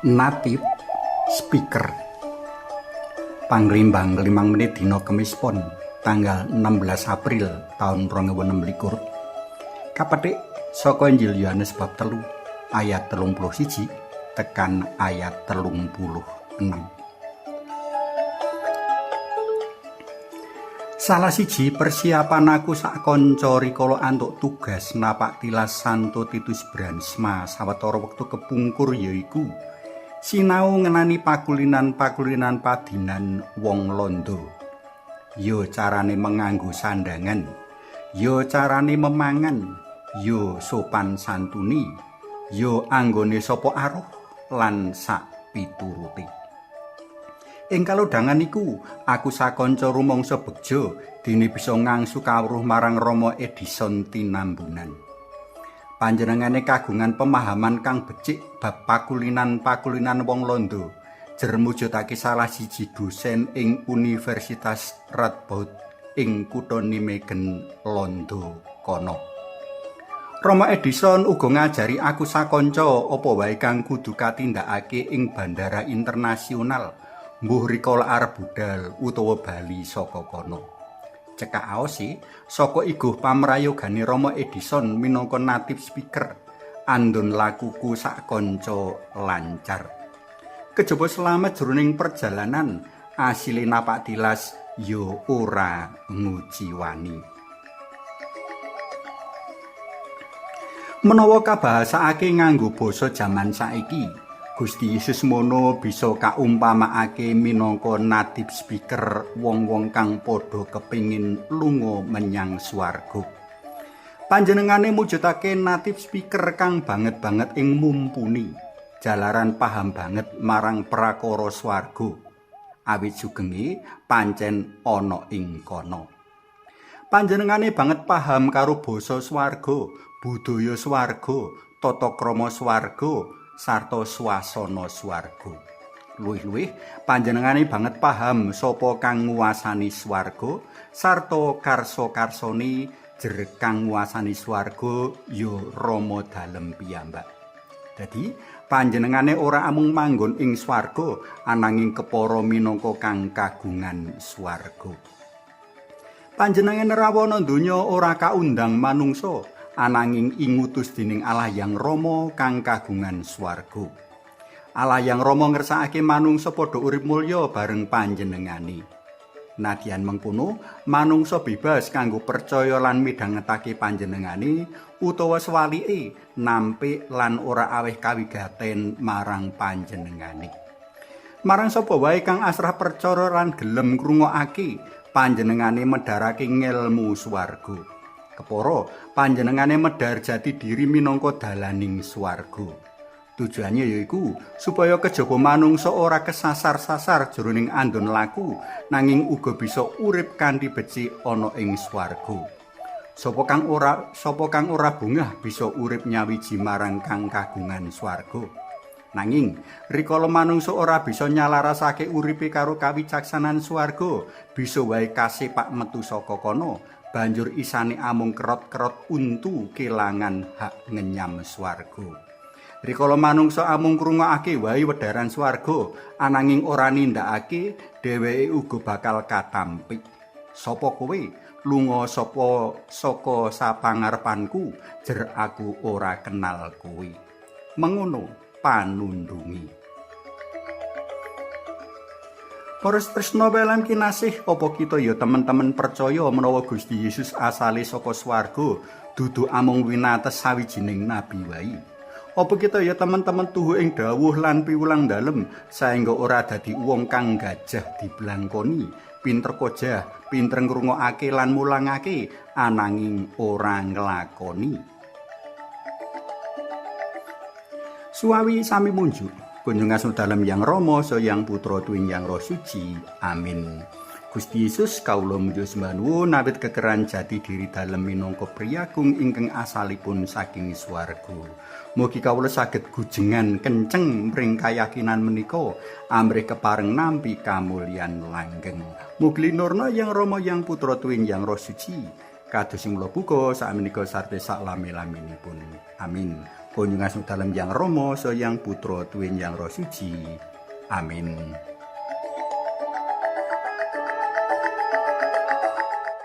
Native speaker. Panglimbang 5 menit dina Kemis Pon tanggal 16 April taun 2026. Kapetik saka Injil Yohanes bab 3 ayat 31 tekan ayat 36. Salah siji persiapan aku sak kanca rikala antuk tugas napak tilas Santo Titus Bransma sawetara wektu kepungkur yaiku sinau ngenani pakulinan-pakulinan padinan wong Londo. Ya carane menganggo sandangan, ya carane memangan, ya sopan santuni, ya anggone sapa aruh lan sak piturute. Ing kalodhangan iku, aku sakanca rumangsa begja dene bisa ngangsu kawruh marang Rama Edison Tinambunan. Panjenengane kagungan pemahaman kang becik bab pakulinan-pakulinan wong Londo, jer mujudake salah siji dosen ing Universitas Radboud ing kutha Nijmegen, Londo kono. Rama Edison uga ngajari aku sakanca apa wae kang kudu katindakake ing bandara internasional, mbuh rikala arep budal utawa bali saka kono. Cekak aose saka iguh pamrayogane Rama Edison minangka native speaker, andon lakuku sak kanca lancar. Kejaba slamet jroning perjalanan, asile napak tilas ya ora nguciwani. Menawa kabahasakake nganggo basa jaman saiki, Gusti Yesus mono bisa kaumpamakake minangka native speaker wong-wong kang padha kepingin lunga menyang swarga. Panjenengane mujudake native speaker kang banget-banget ing mumpuni, jalaran paham banget marang prakara swarga. Awit sugenge pancen ana ing kono. Panjenengane banget paham karo basa swarga, budaya swarga, tata krama swarga, sarta swasana swarga. Luwih-luwih panjenengane banget paham sapa kang nguwasani swarga sarta karsa-karsane jer kang nguwasani swarga ya Rama dalem piyambak. Dadi panjenengane ora amung manggon ing swarga ananging kepara minangka kang kagungan swarga. Panjenengane rawana donya ora kaundang manungsa ananging ingutus dening Allah Yang Rama kang kagungan swarga. Allah Yang Rama ngersakake manungsa padha urip mulya bareng panjenengane. Nadyan mengkono, manungsa bebas kanggo percaya lan midhangetake panjenengane utawa sewalike nampik lan ora aweh kawigaten marang panjenengane. Marang sapa wae kang asrah percara lan gelem ngrungokake, panjenengane medharake ngelmu swarga. Kepara panjenengane medhar jati diri minangka dalaning swarga. Tujuane yaiku supaya kejaba manungsa ora kesasar-sasar jroning andon laku, nanging uga bisa urip kanthi becik ana ing swarga. Sapa kang ora bungah bisa urip nyawiji marang kang kagungan swarga. Nanging rikala manungsa ora bisa nyalarasake uripe karo kawicaksanan swarga, bisa wae kasepak metu saka kono. Banjur isane amung kerot-kerot untu kelangan hak ngenyam swarga. Rikala manungsa amung ngrungokake wae wedharan swarga ananging ora nindakake, dheweke uga bakal katampik. Sapa kowe? Lunga sapa saka sapangarepanku, jer aku ora kenal kowe. Mengono panundungi. Para tresna welan kinasih, apa kita ya temen-temen percaya menawa Gusti Yesus asale saka swarga, dudu amung winates sawijining nabi wae? Apa kita ya temen-temen tuhu ing dawuh lan piwulang dalem saengga ora dadi wong kang gajah diblangkoni, pinter kojah, pinter ngrungokake lan mulangake ananging ora nglakoni? Suwawi sami munjuk. Kunjung asma dalem Yang Rama, Yang Putra, tuwin Yang Roh Suci. Amin. Gusti Yesus, kawula mujo sembah nuwun awit kekeran jati diri dalem minangka priyagung ingkang asalipun saking swarga. Mugi kawula saged gujengan kenceng mring kayakinan menika amrih kepareng nampi kamulyan langgeng. Mugi linurna Yang Rama, Yang Putra, tuwin Yang Roh Suci. Kados sing mula buka sakmenika sarta saklami-laminipun. Amin. Kunjungan dalem Yang Rama, Sang Putra, tuwin Yang Roh Suci. Amin.